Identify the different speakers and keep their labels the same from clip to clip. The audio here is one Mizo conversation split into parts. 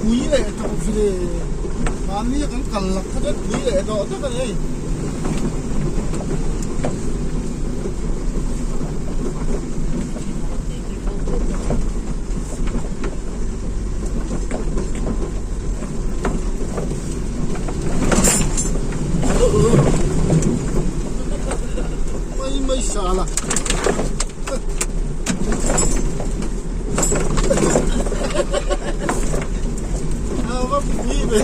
Speaker 1: Pui leh tawh ve mahni a kan kal lak kha chuan pui leh tawh tak a ni. Mai mai sala. A va pui ve.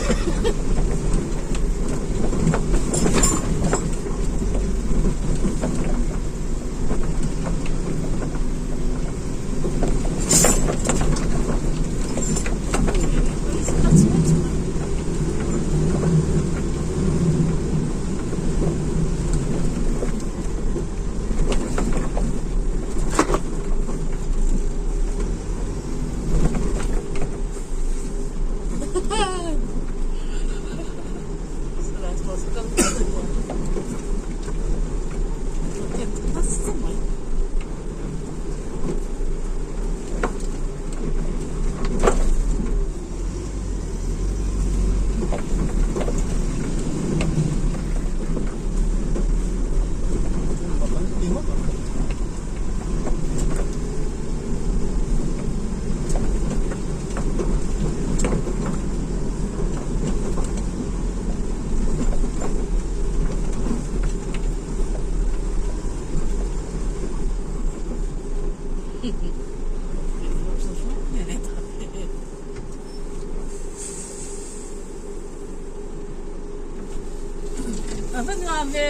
Speaker 2: A va nuam ve.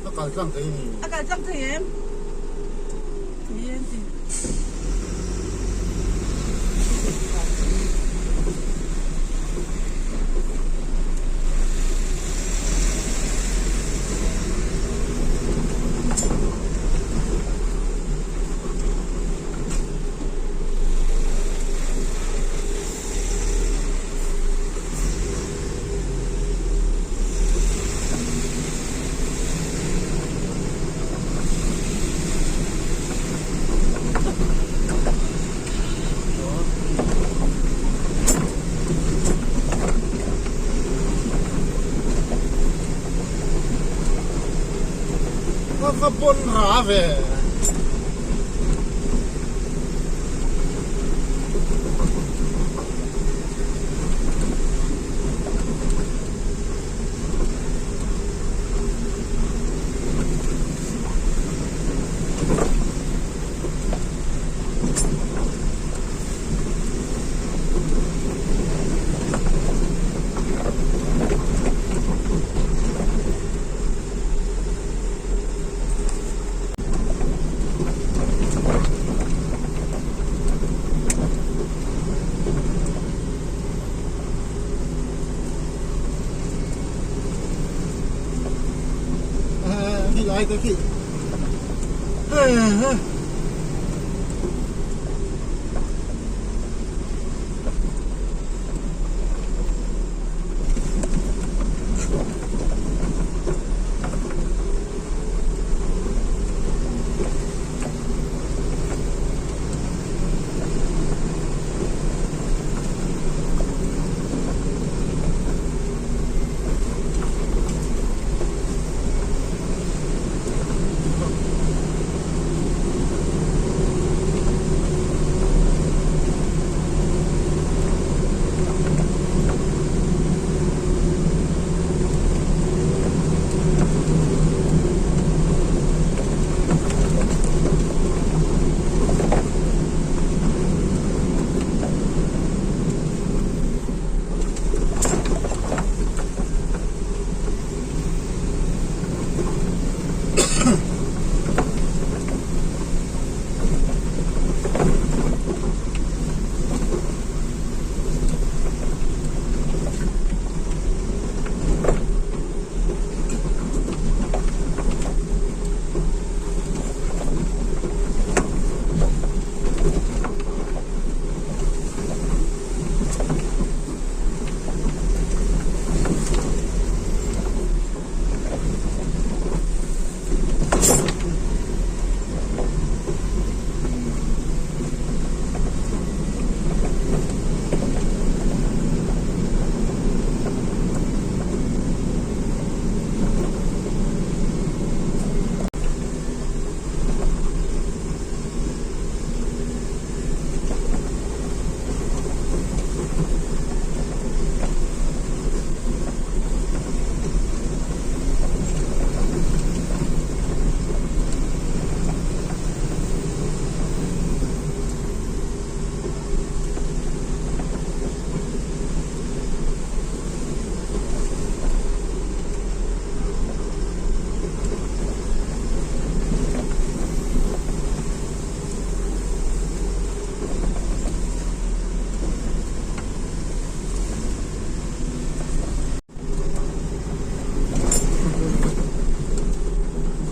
Speaker 1: A kal tlang thei ni.
Speaker 2: A kal tlang thei em? Thei em ti.
Speaker 1: Va pawn ra ve. Khi lai te khi.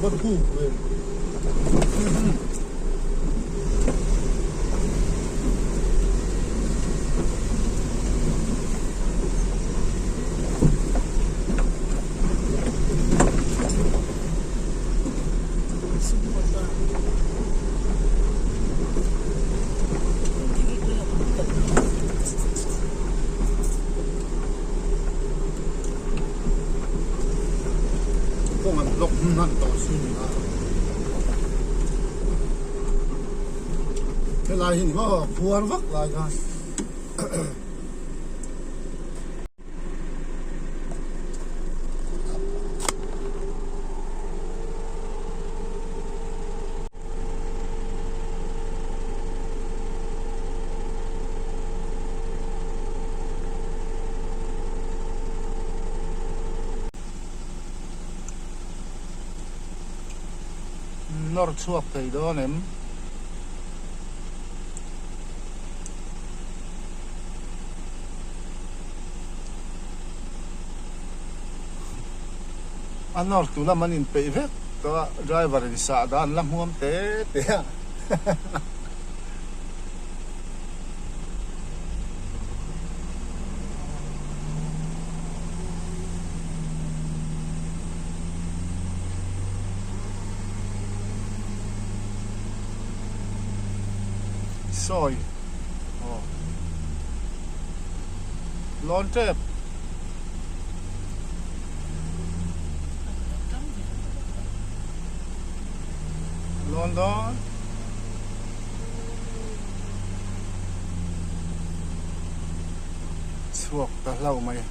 Speaker 1: Va thuk ve. Kawng an block hman tawh si ni a. Helai hi ni maw khuar vak lai khan. Nawr chhuak thei dawn em? A nawr tu lam an inpeih vek tawh a, driver in sah dan la hmuam te te a. Sawi aw lawn tep. dawn. Chhuak ta hlauh mai.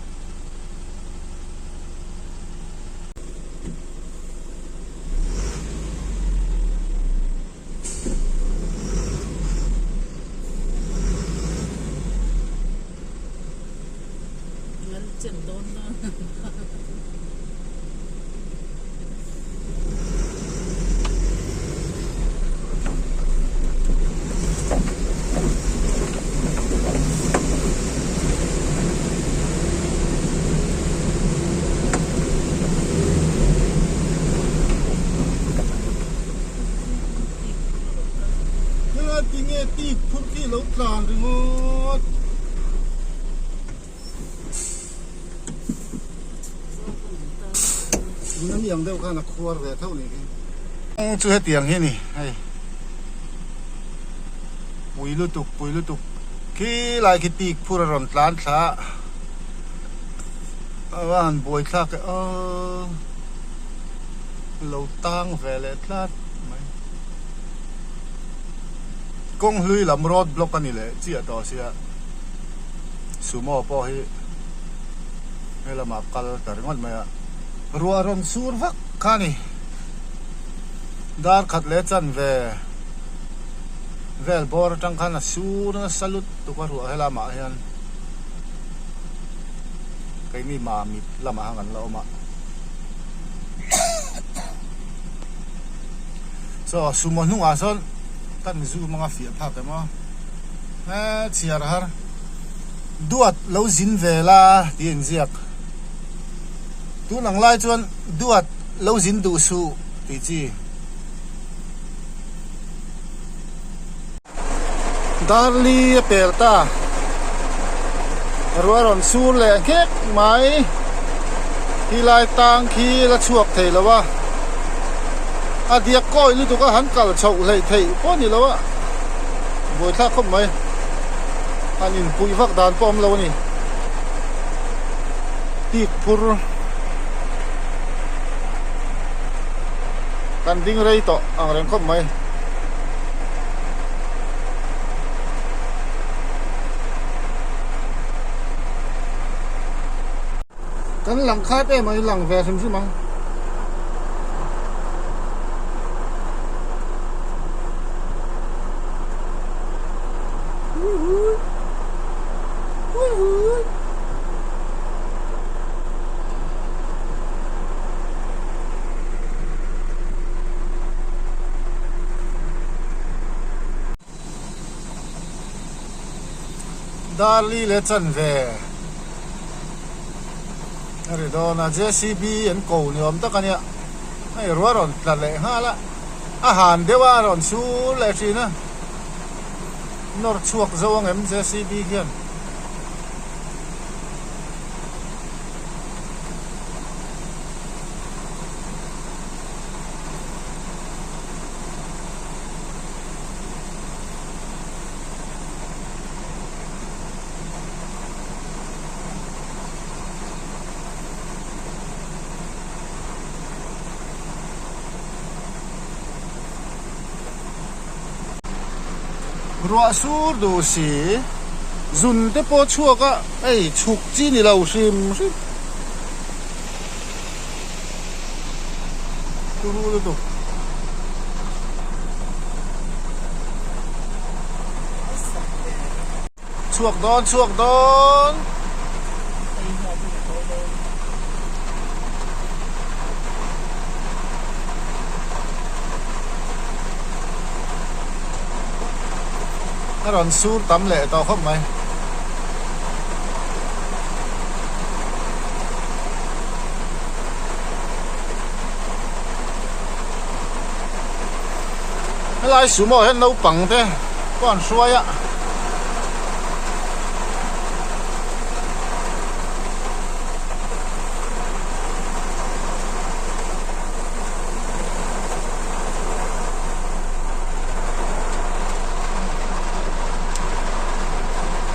Speaker 1: Tinge tik phur khi lo tlan ringawt. Tuna mi ang deuh khan a khuar ve tho ni khi. Chu hetiang hi a ni hei pui lutuk pui lutuk khi lai khi tik phur a rawn tlan thla a a han buai thlak e aw lo tang ve leh tlat mai kawng hlui lam road block a ni leh chiah tawh sia. Sumo pawh hi he lamah kal ta ringawt mai a, ruah rawn sur vak kha a ni. Dar khat leh chanve vel bawr atang khan a sur nasa lutuk a ruah he lamah hian keini mamit lamah khan kan la awm a. Chaw sumo hnungah sawn kan zoom anga fiah phak em aw. He chhiar har duat lo zin ve la tih a inziak. Tun ang lai chuan duat lo zin duh suh tih chi. Darli a pel ta. Ruah rawn sur leh nghek mai. Khi lai tang khi la chhuak thei lo a. A diak kawi lutuk a han kal chhoh hleih theih pawh a ni lo a. Buaithlak khawp mai. Han inpuih vak dan pawh a awm lo a ni. Tik phur kan ding rei tawh ang reng khawp mai. Kan lang khat em a i lang ve hrim hrim ang. Darli leh chanve a ri dawn a JCB an ko ni awm tak a nia hei ruah rawn tla leh nghal a a han deuh a a rawn chhur leh thin a nawr chhuak zo ang em JCB hian. Ruah sur duh si zun te pawh chhuak a hei chhuk chi ni lo hrim hrim turu lutuk. Chhuak dawn chhuak dawn. A rawn sur tam leh tawh khawp mai. Helai sumo hian naupang te pawh an hruai a.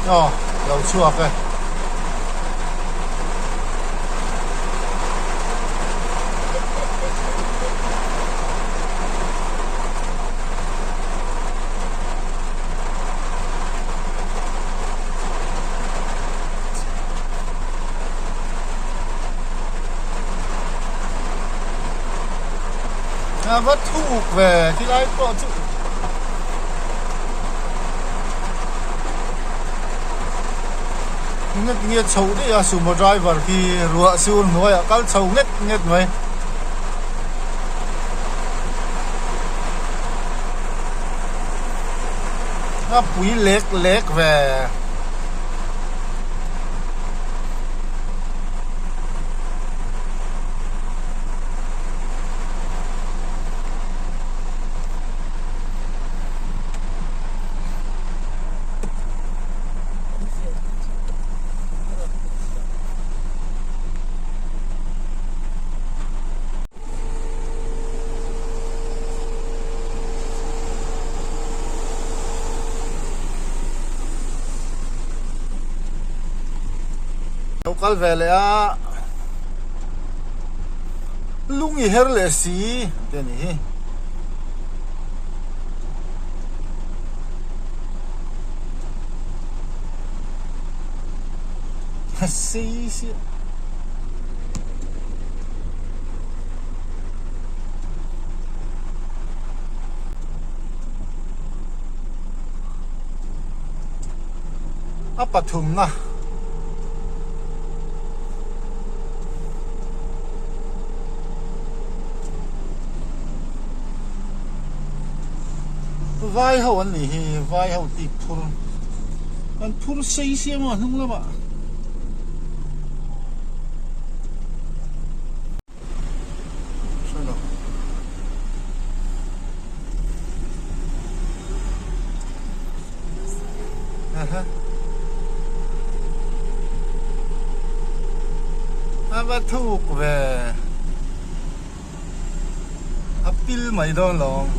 Speaker 1: Aw lo chhuak e. A va thuk ve khilai pawh chu. Nget nge chho daih a sumo driver khi ruah sur hnuaiah kal chho nget nget mai. A pui lek lek ve. Lo kal ve leh a lung i her leh si te a nih hi. A sei sia. A pathumna. Vai ho an nih hi vai ho tih phur an phur sei sia maw hnung lamah. A va thuk ve a pil mai dawn lo ang.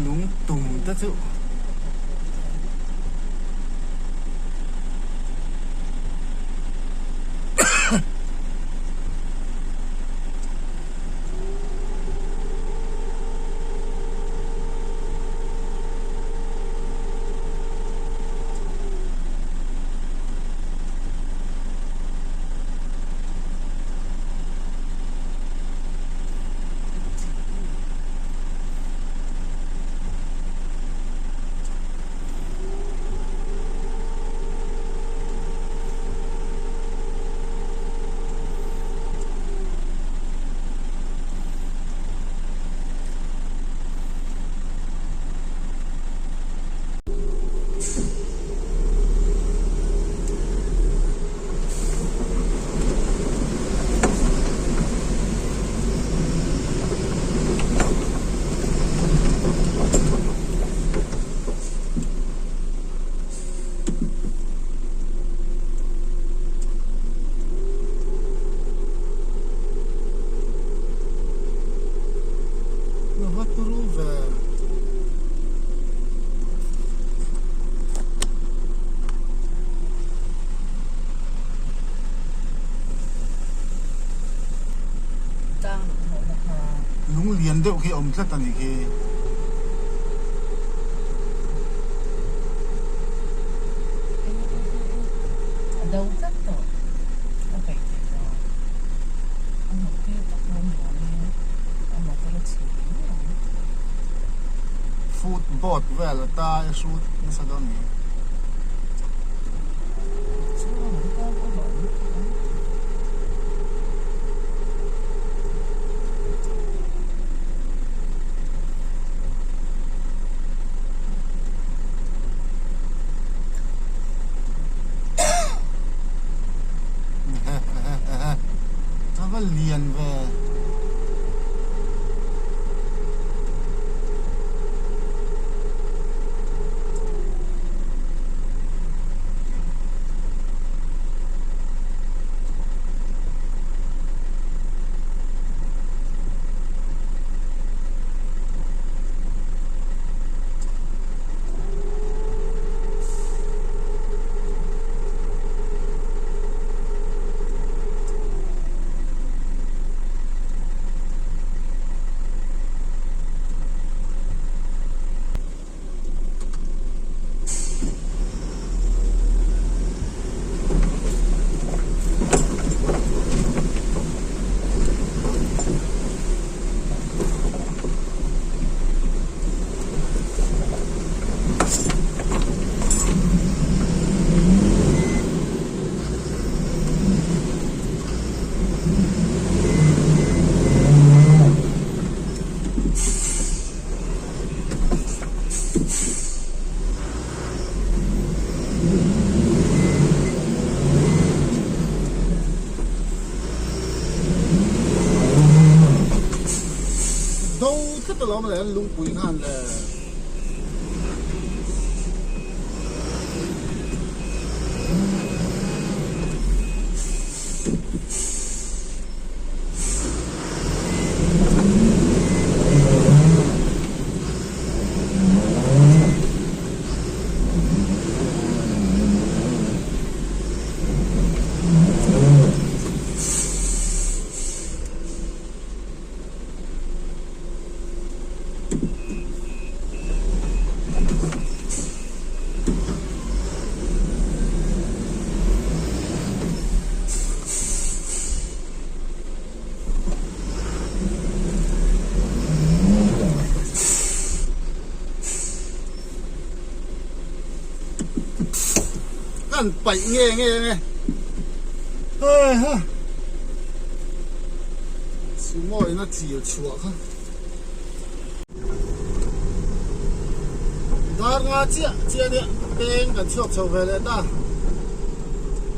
Speaker 1: Lung tum te chu Va turu ve. Lung lian deuh khi a awm tlat a nih khi. Foot board vel ata i hrut nasa dawn ni. A va lian ve. le an lungpui khan le. Kan paih nge nge nge hei ha sumo in a chil chhuah kha dar nga chiah chiah nia peng kan chhuak chho ve leh ta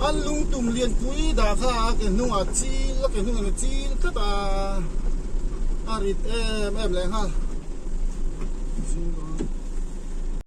Speaker 1: an lungtum lianpui dah kha a ke hnungah chil a ke hnungin a chil tlat a a rit em em leh nghal.